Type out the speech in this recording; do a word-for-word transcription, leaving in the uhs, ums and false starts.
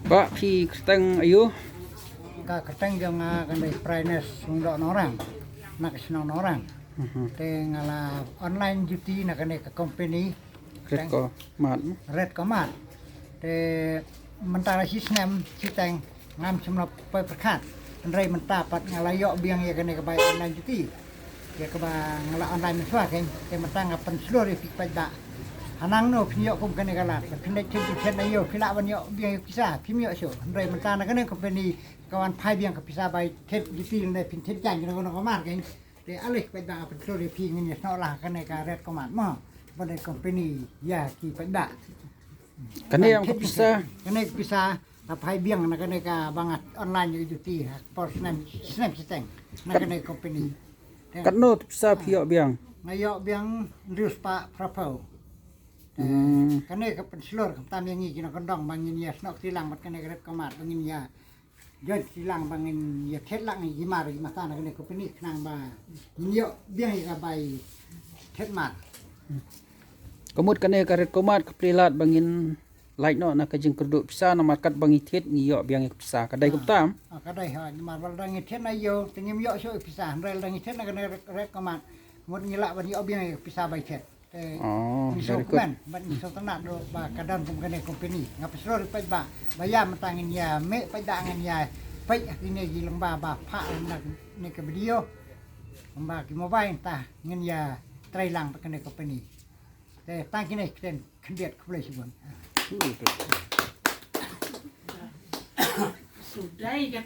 Ba phi kyrteng aïu? Ka kyrteng jong nga ka dei Praines Sungdoh Nongrang, na ka shnong Nongrang. Te nga la online duty na kane ka company Red Command. Red Command. Te mynta la shi snem shiteng ngam shym la poi pyrkhat. Hynrei mynta pat nga la ïoh biang ïa kane ka bai online duty. Ïa kaba nga la online mynshuwa kein, te mynta nga pynshlur ïa phi paidbah. Hanang no phin ïoh kum kane ka lad, phin leit thied phi thied na ïew, phi lah ban ïoh biang ïa pisa, phim ïoh shuh. Hynrei mynta na kane company ka wan phai biang ka pisa bai thied duty ne phin thied jaiñ na kano ka mar kein. Te ale paidbah nga pynshlur ïa phi, ngin ïa snoh lang kane ka Red Command mo. Ban dei company ïa ki paidbah. Kane ka pisa. Kane ka pisa la phai biang na kane kaba nga online ïa duty ha por snem, snem shiteng na kane company. Katno te pisa phi ïoh biang? Nga ïoh biang hynriew spah phraphew. Kane ka pynshlur khamtam ïa ngi ki nongkyndong ba ngin ïa snoh kti lang bad kane ka Red Command ba ngin ïa join kti lang ba ngin ïa thied lang ïa ki mar ïa ki mata na kane company khnang ba ngin ïoh biang ïa ka bai thied mar. Ka mut kane ka Red Command ka plie lad ba ngin lait noh na ka jingkyrduh pisa, namar katba ngi thied ngi ïoh biang ïa ka pisa, ka dei kumta? Ah, ka dei ha, namar ba lada ngi thied na ïew te ngim ïoh shuh ïa ka pisa, hynrei lada ngi thied na kane Red Command, mut ngi lah ban ïoh biang ïa ka pisa bai thied. Te ngi sngewkmen bad ngi sngewtynnat ruh ba ka don kum kane company. Nga pynshlur ïa paidbah ba ïa mynta ngin ïa mih paidbah, ngin ïa peit ha kine ki lyngba ba phah na kane ka video, lyngba ki mobile, mynta ngin ïa trei lang bad kane company. Te tang kine ki ktien khyndiat, khublei shibun. Sudai ka